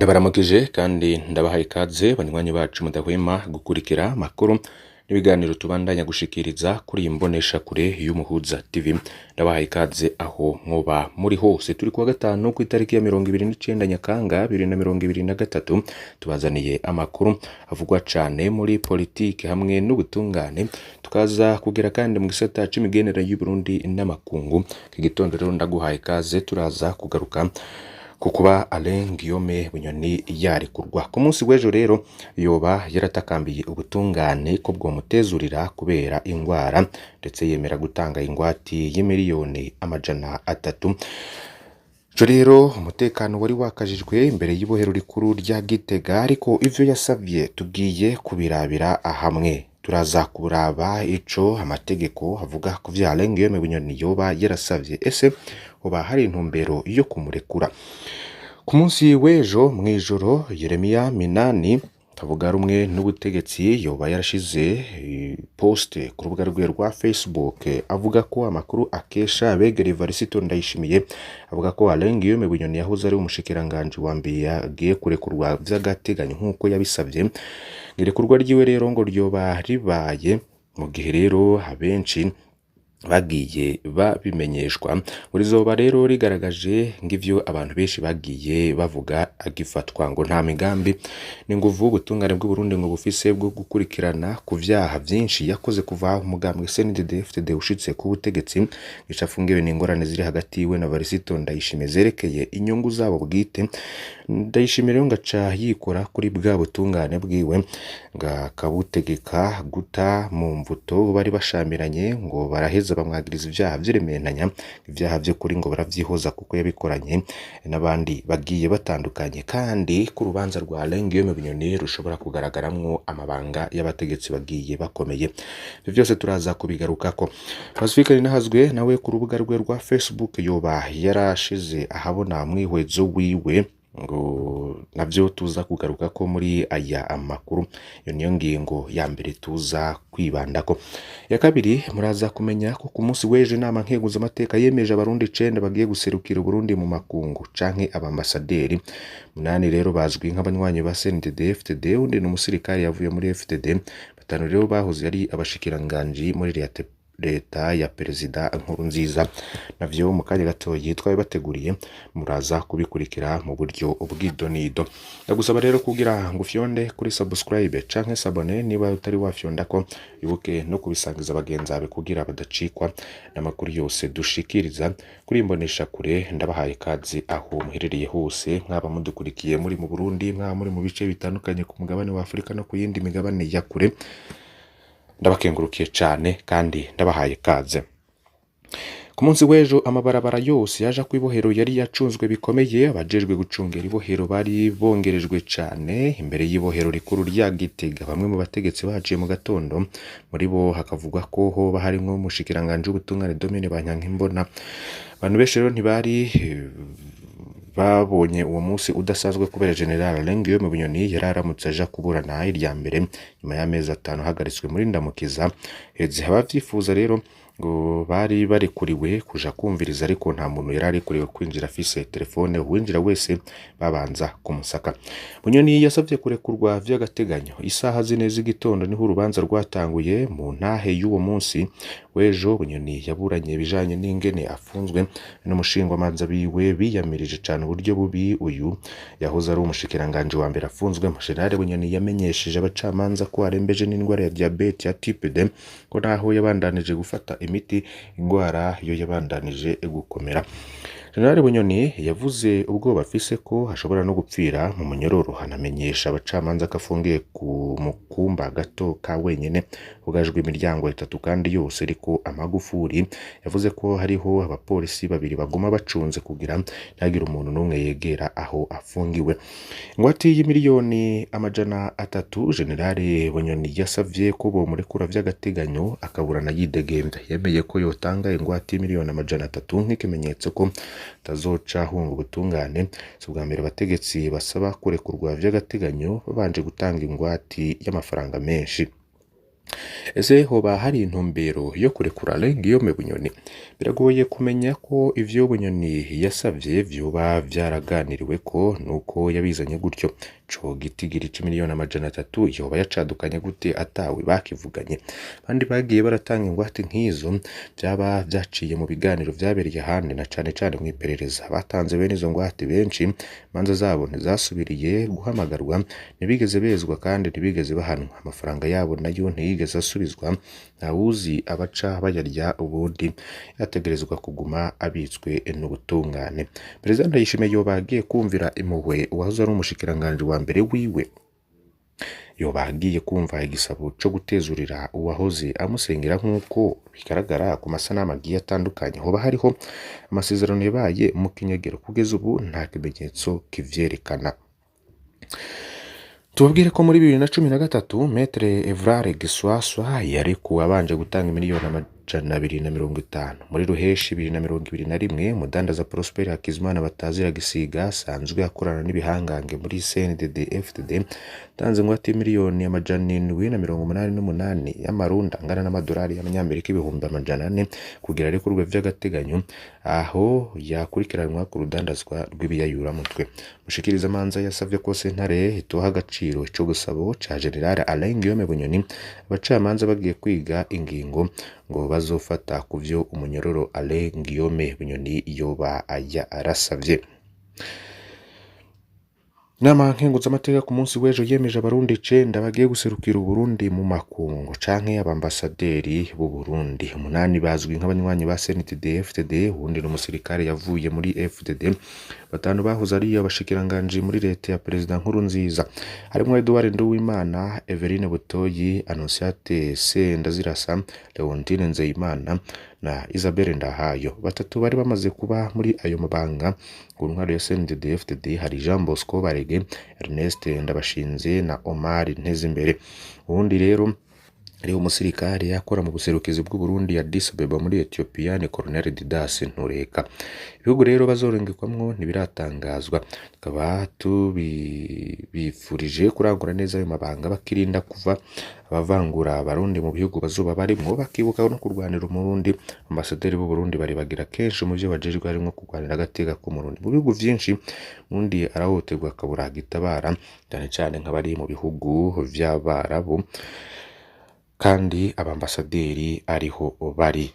Ndabaramukije kandi ndabahaye ikaze banywanyi bacu mudahwema gukurikira amakuru n'ibiganiro tubandanya gushikiriza kuri iyi mboneshakure y'Umuhuza TV. Ndabahaye ikaze aho mwoba muri hose. Turi kuwa gatanu kw'itariki ya 29 Nyakanga 2023, tubazaniye amakuru avugwa cane muri politike hamwe n'ubutungane, tukaza kugera kandi mu gisata c'imigenderanire y'Uburundi n'amakungu. Iki gitondo rero ndaguhaye ikaze, turaza kugaruka ku kuba Alain Guillaume Bunyoni yarekurwa. Ku munsi w'ejo rero yoba yaratakambiye ubutungane ko bwomutezurira kubera ingwara, ndetse yemera gutanga ingwati y'imiliyoni 300. Ico rero umutekano wari wakajijwe imbere y'ibohero rikuru rya Gitega, ariko ivyo yasavye tugiye kubirabira hamwe. Turaza kuraba ico amategeko avuga ku vyo Alain Guillaume Bunyoni yoba yarasavye. Ese hoba hari intumbero yo kumurekura? Ku munsi w'ejo mw'ijoro, Yeremiya Minani tavuga rumwe n'ubutegetsi yoba yarashize poste ku rubuga rwe rwa Facebook avuga ko amakuru akesha abegera Evariste Ndayishimiye avuga ko Alain Guillaume Bunyoni yahoze ari umushikiranganji wa mbere yagiye kurekurwa vy'agateganyo nk'uko yabisavye. Irekurwa ryiwe rero ngo ryoba ribaye mu gihe rero abenshi bagiye babimenyeshwa. Rizoba rero rigaragaje ng'ivyo abantu benshi bagiye bavuga agifatwa, ngo nta migambi n'inguvu ubutungane bw'Uburundi ngo bufise bwo gukurikirana ku vyaha vyinshi yakoze kuva umugambwe CNDD-FDD ushitse ku butegetsi. Ico afungiwe n'ingorane ziri hagati yiwe na Evariste Ndayishimiye zerekeye inyungu zabo bwite. Ndayishimiye rero ngaca yikora kuri bwa butungane bwiwe, ngakabutegeka guta mu mvuto bari bashamiranye, ngo baraheza bamwagiriza ivyaha vy'irementanya, ivyaha vy'ukuri ngo baravyihoza kuko yabikoranye n'abandi bagiye batandukanye, kandi ko urubanza rwa Alain Guillaume Bunyoni rushobora kugaragaramwo amabanga y'abategetsi bagiye bakomeye. Ivyo vyose turaza kubigarukako. Pacifique Ninahazwe nawe ku rubuga rwe rwa Facebook yoba yarashize ahabona mwihwezo wiwe, ngo navyo tuza kugaruka ko muri aya amakuru. Iyo niyo ngingo ya mbere tuza kwibandako. Ya kabiri, muraza kumenya ko ku munsi w'ejo inama nkenguzamateka yemeje abarundi 9 bagiye guserukira Uburundi mu makungu canke abambasaderi. 8 rero bazwi nk'abanywanyi ba CNDD-FDD, undi ni umusirikare yavuye muri FDD, 5 rero bahoze ari abashikiranganji muri leta ya Perezida Nkurunziza. Navyo mu kanya gatoyi twabibateguriye, muraza kubikurikira mu buryo bw'idonido. Ndagusaba rero kugira ngo ufyonde kuri subscribe canke s'abonner niba utari wafyonda, ko ibuke no kubisangiza bagenzi bawe kugira badacikwa n'amakuru yose dushikiriza kuri imbonesha kure. Ndabahaye kazi aho muherereye hose, mwaba mudukurikiye muri mu Burundi, mwaba muri mu bice bitandukanye ku mugabane wa Afurika no ku yindi migabane ya kure. Ndabakengurukiye cane kandi ndabahaye kaze. Ku munsi w'ejo amabarabara yose yaja kw'ibohero yari yacunzwe bikomeye, abajejwe gucungera ibohero bari bongerejwe cane imbere y'ibohero rikuru rya Gitega. Bamwe mu bategetsi baciye mu gatondo, muri bo hakavugwa ko hoba harimwo umushikiranganji w'ubutungane Domine Banyankimbona. Abantu benshi rero ntibari babonye uwo munsi udasanzwe kubera General Alain Guillaume Bunyoni yari aramutse aja kuburana irya mbere nyuma y'amezi 5 ahagaritswe muri Ndamukiza. Heze abavyifuza rero ngo bari barekuriwe kuja kumviriza, ariko nta muntu yari arekuriwe kwinjira afise telefone, uwinjira wese babanza kumusaka. Bunyoni yasavye kurekurwa vy'agateganyo. Isaha 4 z'igitondo niho urubanza rwatanguye. Mu ntahe y'uwo munsi w'ejo, Bunyoni yaburanye ibijanye n'ingene afunzwe, n'umushingwamanza biwe biyamirije cane uburyo bubi uyu yahoze ari umushikiranganji wa mbere afunzwemo. General Bunyoni yamenyesheje abacamanza ko arembeje n'indwara ya diabete ya type 2, ko naho yabandanije gufata imiti ingwara yo yabandanije gukomera. General Bunyoni yavuze ubwoba afise ko ashobora no gupfira mu munyororo, hanamenyesha abacamanza ko afungiye ku mukumba gato ka wenyene hugajwe imiryango 3 kandi yose ariko amagufuri. Yavuze ko hariho abapolisi 2 baguma bacunze kugira ntihagire umuntu n'umwe yegera aho afungiwe. Ingwate y'imiliyoni 300 General Bunyoni yasavye ko bomurekura vy'agateganyo akaburana yidegemvya. Yemeye ko yotanga ingwate y'imiliyoni 300 nk'ikimenyetso ko tazoca ahunga ubutungane. Si ubwa mbere abategetsi basaba kurekurwa vy'agateganyo babanje gutanga ingwati y'amafaranga menshi. Ese hoba hari intumbero yo kurekura Alain Guillaume Bunyoni? Biragoye kumenya ko ivyo Bunyoni yasavye vyoba vyaraganiriweko nuko yabizanye gutyo. Ico gitigiri c'imiliyoni 300 yoba yacadukanye gute atawe bakivuganye? Abandi bagiye baratanga ingwate nk'izo vyaba vyaciye mu biganiro vyabereye ahandi na cane cane mw'iperereza. Batanze bene izo ngwate benshi, imanza zabo ntizasubiriye guhamagarwa, ntibigeze bezwa kandi ntibigeze bahanwa. Amafaranga yabo nayo ntiyigeze asubizwa, ntawuzi abaca bayarya ubundi yategerezwa kuguma abitswe n'ubutungane. Perezida Ndayishimiye yoba agiye kumvira impuhwe uwahoze ari umushikiranganji wa mbere wiwe? Yoba agiye kumva igisabo co gutezurira uwahoze amusengera nk'uko bigaragara ku masanamu agiye atandukanye? Hoba hariho amasezerano yabaye mu kinyegero? Kugeza ubu nta kimenyetso kivyerekana. Tubabwire ko muri 2013 Maître Evrard Giswaswa yarekuwe abanje gutanga imiliyoni 250. Muri Ruheshi 2021 umudandaza Prosper Hakizimana Batazira Gisiga asanzwe akorana n'ibihangange muri CNDD FDD yatanze ingwate y'imiliyoni 788 y'amarundi angana n'amadolari y'amanyamerika 400,000 kugira arekurwe vy'agateganyo aho yakurikiranwa ku rudandazwa rw'ibiyayuramutwe. Mushikirizamanza yasavye ko sentare itoha agaciro ico gisabo ca General Alain Guillaume Bunyoni. Abacamanza bagiye kwiga ingingo ngo bazofata kuvyo umunyororo Alain Guillaume Bunyoni yoba yarasavye. Inama nkenguzamateka ku munsi w'ejo yemeje abarundi 9 bagiye guserukira Uburundi mu makungu canke abambasaderi b'u Burundi. 8 bazwi nk'abanywanyi ba CNDD FDD, uwundi n'umusirikare yavuye muri FDD. 5 bahoze ari abashikiranganji muri leta ya Perezida Nkurunziza, harimwo Edouard Nduwimana, Everine Butoyi, Annonciate Sendazirasa, Leontine Nzeyimana na Isabelle Ndahayo. 3 bari bamaze kuba muri ayo mabanga ku ntwaro ya CNDD FDD, hari Jean Bosco Barege, Ernest Ndabashinze na Omar Ntezimbere. Uwundi rero ariho umusirikare yakora mu buserukizi bw'u Burundi Addis Abeba muri Ethiopia ni Colonel Didas Ntureka. Ibihugu rero bazorengekwamwo ntibiratangazwa. Tukaba tubifurije kurangura neza ayo mabanga, bakirinda kuva abavangura abarundi mu bihugu bazoba barimwo, bakibuka no kurwanira Umurundi. Ambasaderi b'u Burundi baribagira kenshi mu vyo bajejwe harimwo kurwanira agateka k'Umurundi. Mu bihugu vyinshi Umurundi arahohoterwa akabura gitabara, cane cane nk'abari mu bihugu vy'Abarabu, kandi abambasaderi ariho bari.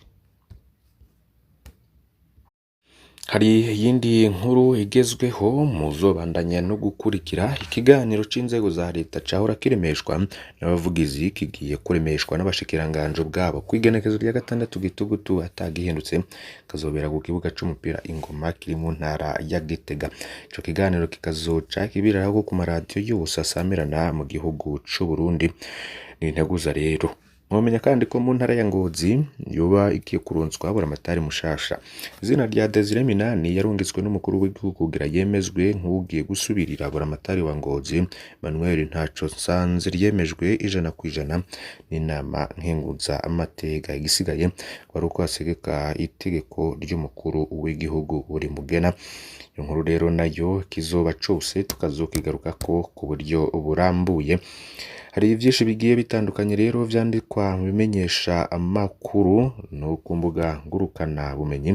Hari iyindi nkuru igezweho muzobandanya no gukurikira. Ikiganiro c'inzego za leta cahora kiremeshwa n'abavugizi kigiye kuremeshwa n'abashikiranganji ubwabo kw'igenekezo rya 6 Gitugutu atagihindutse, kazobera ku kibuga c'umupira Ingoma kiri mu ntara ya Gitega. Ico kiganiro kikazoca kibirako ku maradiyo yose asamirana mu gihugu c'u Burundi. Ni integuza rero. Mwomenya kandi ko mu ntara ya Ngozi yoba igiye kuronswa buramatari mushasha. Izina rya Desire Minani yarungitswe n'umukuru w'igihugu kugira yemezwe nk'ugiye gusubirira buramatari wa Ngozi Manuel Ntaco Nsanze, ryemejwe 100% n'inama nkenguza amateka. Igisigaye wari uko hasegeka itegeko ry'umukuru w'igihugu buri mugena. Iyo nkuru rero nayo kizoba cose tukazokigarukako ku buryo burambuye. Hari vyinshi bigiye bitandukanye rero vyandikwa mu bimenyesha amakuru no ku mbuga ngurukana bumenyi.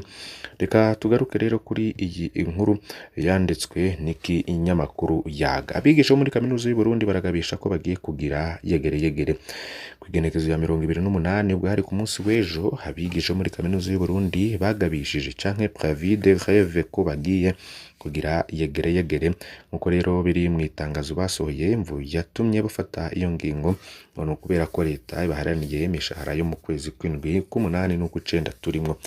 Reka tugaruke rero kuri iyi inkuru yanditswe n'iki inyamakuru Yaga. Abigisha bo muri kaminuza y'u Burundi baragabisha ko bagiye kugira yegere yegere. Kw'igenekezo ya 28 ubwo hari ku munsi w'ejo, abigisha bo muri kaminuza y'u Burundi bagabishije canke préavis de grève ko bagiye kugira yegere yegere, nkuko rero biri mu itangazo basohoye. Imvu yatumye bafata iyo ngingo ngo ni ukubera ko leta ibaharaniye imishahara yo mu kwezi kw'indwi, k'umunani n'ukw'icenda turimwo.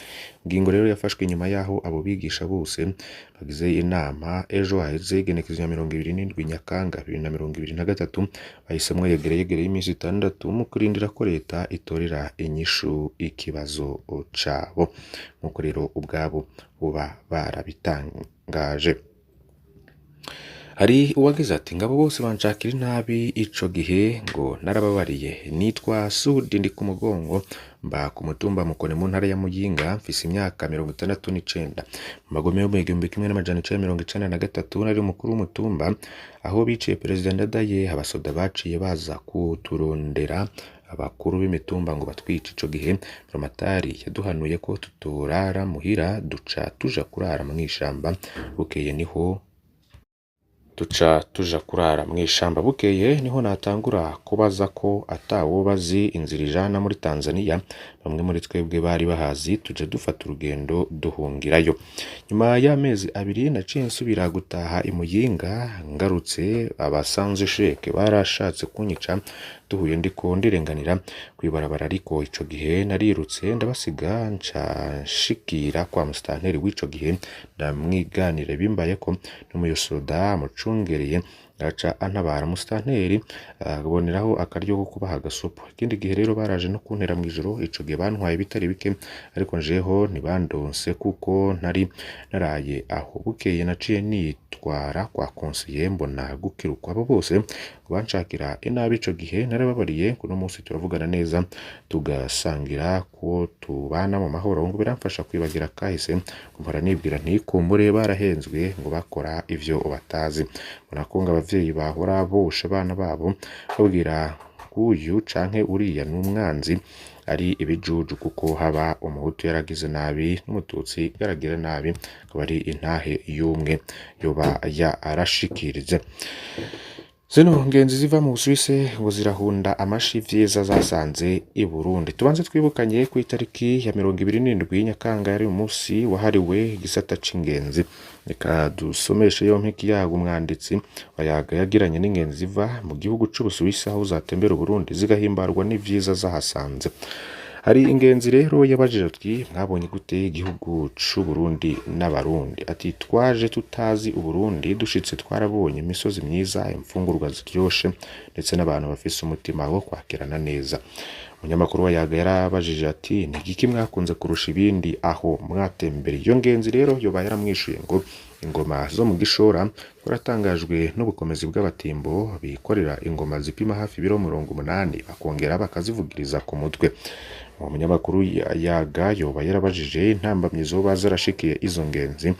Ingingo rero yafashwe inyuma y'aho abo bigisha bose bagize inama ejo haheze igenekezo ya 27 Nyakanga 2023, bahisemwo yegere yegere y'iminsi 6 mu kurindira ko leta itorera inyishu ikibazo cabo, nkuko rero ubwabo buba barabitangaje. Hari uwagize ati ngabo bose banshakira inabi ico gihe ngo narababariye. Nitwa Sudi, ndi ku mugongo, mba ku mutumba Mukone mu ntara ya Muyinga, mfise imyaka 69. Mu magome yo mu 1993 nari umukuru w'umutumba aho biciye Perezida Ndadaye. Abasoda baciye baza kuturondera Abakuru b'imitumba ngo batwice. Ico gihe Buramatari yaduhanuye ko tutorara muhira, duca tuja kurara mw'ishamba. Bukeye niho duca tuja kurara mw'ishamba. Bukeye niho natangura kubaza ko atawoba azi inzira ijana muri Tanzania. Bamwe muri twebwe bari bahazi, tuja dufata urugendo duhungirayo. Nyuma y'amezi 2 naciye nsubira gutaha i Muyinga. Ngarutse abasanze sheke barashatse kunyica, duhuye ndiko ndirenganira kw'ibarabara, ariko ico gihe narirutse ndabasiga, nca nshikira kwa musitanteri w'ico gihe, ndamwiganira bimbayeko, n'umuyosoda amucungereye aca antabara. Musitanteri aboneraho akaryo ko kubaha agasopo. Ikindi gihe rero baraje no kuntera mw'ijoro. Ico gihe bantwaye bitari bike, ariko njeho ntibandonse kuko ntari naraye aho. Bukeye naciye nitwara kwa konseye, mbona gukirukwa. Abo bose ngo banshakira inabi ico gihe narababariye, kuno munsi turavugana neza, tugasangira ko tubana mu mahoro, ngo biramfasha kwibagira kahise. Ngo mpora nibwira nti kumbure barahenzwe, ngo bakora ivyo batazi. Mbona ko ngo abavyeyi bahora bosha abana babo babwira uyu canke uriya n'umwanzi ari ibijuju, kuko haba umuhutu yaragize nabi n'umututsi yaragira nabi, akaba ari intahe y'umwe yoba yarashikirije. Zino ngenzi ziva mu Busuwisi ngo zirahunda amashi vyiza zasanze i Burundi. Tubanze twibukanye ku itariki ya 27 Nyakanga yari umunsi wahariwe igisata c'ingenzi. Reka dusomeshe yompi ikiyago umwanditsi wayaga yagiranye n'ingenzi ziva mu gihugu c'Ubusuwisi aho zatembera Uburundi zigahimbarwa n'ivyiza zahasanze. Hari ingenzi rero yabajije ati mwabonye gute igihugu c'Uburundi n'Abarundi? Ati twaje tutazi Uburundi, dushitse twarabonye imisozi myiza, imfungurwa ziryoshe ndetse n'abantu bafise umutima wo kwakirana neza. Umunyamakuru wa Yaga yarabajije ati ni igiki mwakunze kurusha ibindi aho mwatembereye? Iyo ngenzi rero yoba yaramwishuye ngo ingoma zo mu Gishora, twaratangajwe n'ubukomezi bw'abatimbo bikorera ingoma zipima hafi ibiro 80, bakongera bakazivugiriza ku mutwe. Uwo munyamakuru Yaga yoba yarabajije intambamyi zoba zarashikiye izo ngenzi.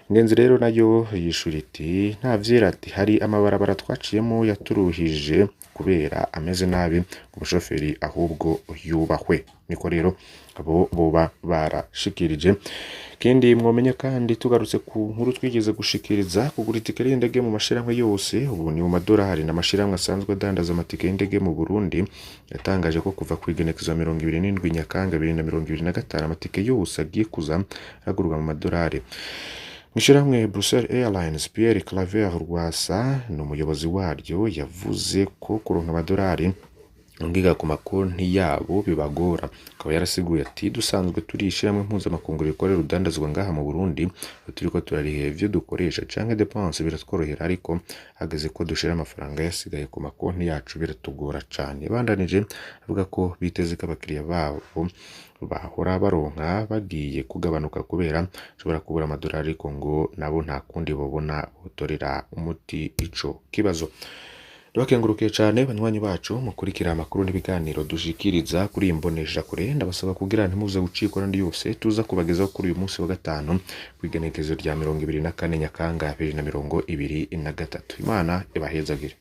Ingenzi rero nayo yishura iti nta vyera, ati hari amabarabara twaciyemo yaturuhije kubera ameze nabi, umushoferi ahubwo yubahwe. Niko rero abo boba barashikirije. Ikindi mwomenya kandi, tugarutse ku nkuru twigeze gushikiriza, kugura itike y'indege mu mashirahamwe yose ubu ni mu madorari. N'amashirahamwe asanzwe adandaza amatike y'indege mu Burundi yatangaje ko kuva ku igenekezo 27 Nyakanga 2025 amatike yose agiye kuza agurwa mu madorari. Mw'ishirahamwe Brussels Airlines, Pierre Claver Rwasa ni umuyobozi waryo, yavuze ko kuronka amadorari ngiga ku makonti yabo bibagora. Akaba yarasiguye ati dusanzwe turi ishirahamwe mpuzamakungu rikorera urudandazwa ngaha mu Burundi, turiko turariha ivyo dukoresha canke dépense biratworohera, ariko hageze ko dushira amafaranga yasigaye ku makonti yacu biratugora cane. Yabandanije avuga ko biteze ko abakiriya babo bahora baronka bagiye kugabanuka kubera bashobora kubura amadorari, ariko ngo nabo nta kundi bobona botorera umuti ico kibazo. Ndabakengurukiye cane banywanyi bacu mukurikira amakuru n'ibiganiro dushikiriza kuri iyi mboneshakure. Ndabasaba kugira ntimuze gucikwa n'andi yose tuza kubagezaho kuri uyu munsi wa gatanu kw'igenekerezo rya 24 Nyakanga 2023. Imana ibahezagire.